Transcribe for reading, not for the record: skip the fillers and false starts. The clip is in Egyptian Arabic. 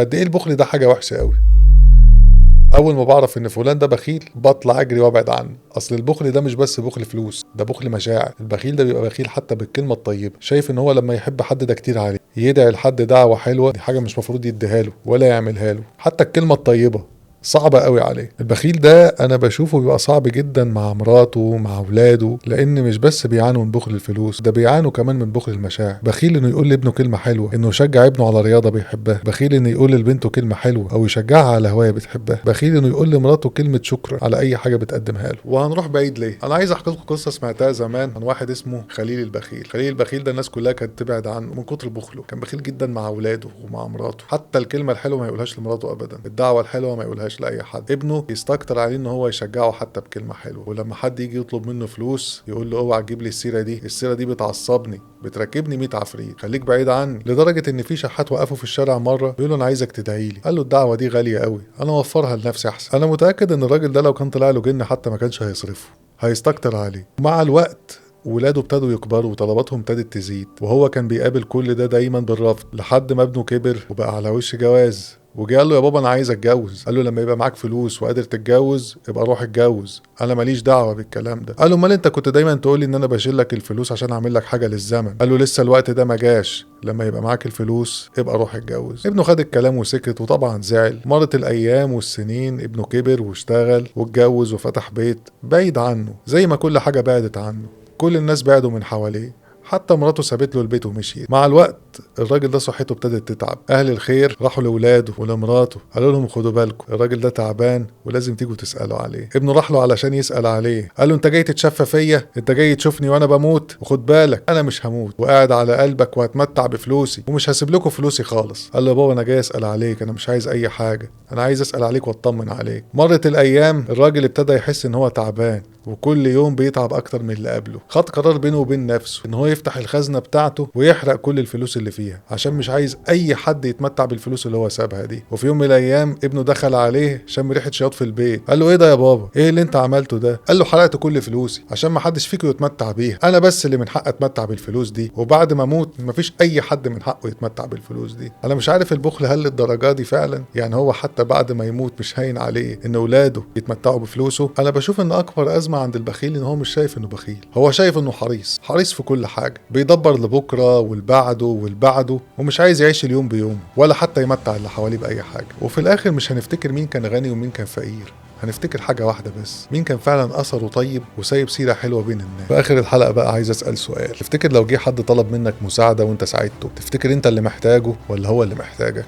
قد ايه البخل ده حاجة وحشة قوي. اول ما بعرف ان فلان ده بخيل بطلع اجري وابعد عنه. اصل البخل ده مش بس بخل فلوس، ده بخل مشاعر. البخيل ده بيبقى بخيل حتى بالكلمة الطيبة، شايف ان هو لما يحب حد ده كتير عليه، يدعي لحد دعوه حلوة، دي حاجة مش مفروض يديها له ولا يعملها له، حتى الكلمة الطيبة صعبة قوي عليه. البخيل ده انا بشوفه بيبقى صعب جدا مع مراته مع اولاده، لان مش بس بيعانوا من بخل الفلوس، ده بيعانوا كمان من بخل المشاعر. بخيل انه يقول لابنه كلمة حلوة، انه يشجع ابنه على رياضة بيحبها، بخيل انه يقول لبنته كلمة حلوة او يشجعها على هواية بتحبها، بخيل انه يقول لمراته كلمة شكر على اي حاجة بتقدمها له. وهنروح بعيد ليه؟ انا عايز احكي لكم قصة سمعتها زمان عن واحد اسمه خليل البخيل. خليل البخيل ده الناس كلها كانت تبعد عنه من كتر بخله، كان بخيل جدا مع اولاده ومع مراته، حتى الكلمة الحلوة ما يقولهاش لمراته ابدا، الدعوة الحلوة ما يقولهاش لاي حد. ابنه يستكتر عليه ان هو يشجعه حتى بكلمه حلوة، ولما حد يجي يطلب منه فلوس يقول له اوعى تجيب لي السيرة دي، السيرة دي بتعصبني، بتركبني 100 عفريت، خليك بعيد عني. لدرجة ان في شحات وقفوا في الشارع مرة بيقول له انا عايزك تدعي لي، قال له الدعوة دي غالية قوي، انا اوفرها لنفسي احسن. انا متاكد ان الراجل ده لو كان طلع له جن حتى ما كانش هيصرفه، هيستكتر عليه. مع الوقت ولاده ابتدوا يكبروا وطلباتهم ابتدت تزيد، وهو كان بيقابل كل ده دايما بالرفض، لحد ما ابنه كبر وبقى على وش جواز، وجي قال له يا بابا انا عايز اتجوز. قال له لما يبقى معاك فلوس وقادر تتجوز ابقى روح اتجوز، انا ماليش دعوه بالكلام ده. قال له امال انت كنت دايما تقول لي ان انا بشيل لك الفلوس عشان اعمل لك حاجة للزمن. قال له لسه الوقت ده ما جاش، لما يبقى معاك الفلوس ابقى روح اتجوز. ابنه خد الكلام وسكت، وطبعا زعل. مرت الايام والسنين، ابنه كبر واشتغل واتجوز وفتح بيت بعيد عنه، زي ما كل حاجة بعدت عنه، كل الناس بعدوا من حواليه، حتى مراته سابت له البيت ومشيت. مع الوقت الراجل ده صحته ابتدت تتعب، اهل الخير راحوا لاولاده ولمراته قالوا لهم خدوا بالكم الراجل ده تعبان ولازم تيجوا تسالوا عليه. ابنه راح له علشان يسال عليه، قال له انت جاي تتشفى فيا؟ انت جاي تشوفني وانا بموت؟ وخد بالك انا مش هموت، وقاعد على قلبك وهتمتع بفلوسي ومش هسيب لكم فلوسي خالص. قال له يا بابا انا جاي اسال عليك، انا مش عايز اي حاجة، انا عايز اسال عليك واطمن عليك. مرت الايام الراجل ابتدى يحس ان هو تعبان، وكل يوم بيتعب اكتر من اللي قبله. خد قرار بينه وبين نفسه ان هو يفتح الخزنة بتاعته ويحرق كل الفلوس اللي فيها، عشان مش عايز اي حد يتمتع بالفلوس اللي هو سابها دي. وفي يوم من الايام ابنه دخل عليه شم ريحه شياط في البيت، قال له ايه ده يا بابا؟ ايه اللي انت عملته ده؟ قال له حرقت كل فلوسي عشان ما حدش فيكم يتمتع بيها، انا بس اللي من حق اتمتع بالفلوس دي، وبعد ما اموت مفيش اي حد من حقه يتمتع بالفلوس دي. انا مش عارف البخل هل للدرجة دي فعلا؟ يعني هو حتى بعد ما يموت مش هين عليه ان اولاده يتمتعوا بفلوسه؟ انا بشوف ان اكبر ازمة عند البخيل ان هو مش شايف انه بخيل، هو شايف انه حريص، حريص في كل حاجة، بيدبر لبكرة والبعده والبعده، ومش عايز يعيش اليوم بيوم ولا حتى يمتع اللي حواليه باي حاجة. وفي الاخر مش هنفتكر مين كان غني ومين كان فقير، هنفتكر حاجة واحدة بس، مين كان فعلا اثره طيب وسايب سيره حلوة بين الناس. في اخر الحلقة بقى عايز اسال سؤال، تفتكر لو جه حد طلب منك مساعدة وانت ساعدته، تفتكر انت اللي محتاجه ولا هو اللي محتاجك؟